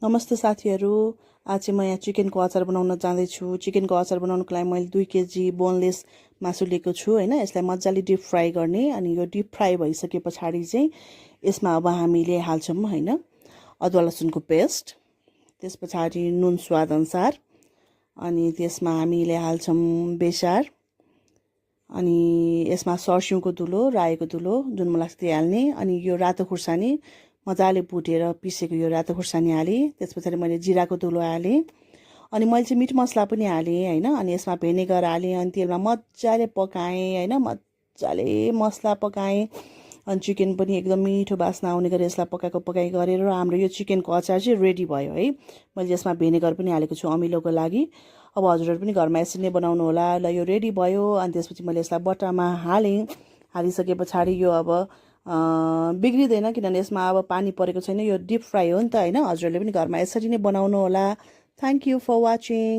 नमस्ते साथीहरू। आज चाहिँ म यहाँ चिकनको अचार बनाउन जाँदैछु। चिकनको अचार बनाउनको लागि मैले 2 केजी बोनलेस मासु लिएको छु हैन। यसलाई मजाले डिप फ्राई गर्ने अनि यो डिप फ्राई भइसके पछाडि चाहिँ यसमा अब हामीले हाल्छौं हैन अदुवा लसुनको पेस्ट, त्यस पछाडि नुन स्वाद अनुसार, अनि त्यसमा हामीले हाल्छौं बेसार, अनि यसमा सर्स्युको धुलो, रायोको धुलो जुन मलाई लाग्छ त्यो हाल्ने, अनि यो रातो खुर्सानी मजाले भुटेर पिसेको यो रातो खुर्सानी हालेँ। त्यसपछि मैले जिराको धुलो हालेँ, अनि मैले चाहिँ मिट मसला पनि हालेँ हैन। अनि यसमा भेनेगर हालेँ, अनि तेलमा मजाले पकाएँ हैन, मजाले मसला पकाएँ। अनि चिकन पनि एकदम मिठो बास्ना आउने गरी यसलाई पकाइ गरेर हाम्रो यो चिकनको अचार चाहिँ रेडी भयो है। मैले यसमा भेनेगर पनि हालेको छु अमिलोको लागि। अब हजुरहरु पनि घरमा यसरी नै बनाउनु होला। ल यो रेडी भयो, अनि त्यसपछि मैले यसलाई बट्टामा हालेँ। हालिसके पछाडि यो अब बिग्रिदैन, किनभने यसमा अब पानी परेको छैन, यो डिप फ्राई हो नि त हैन। हजुरहरुले पनि घरमा यसरी नै बनाउनु होला। Thank you for watching.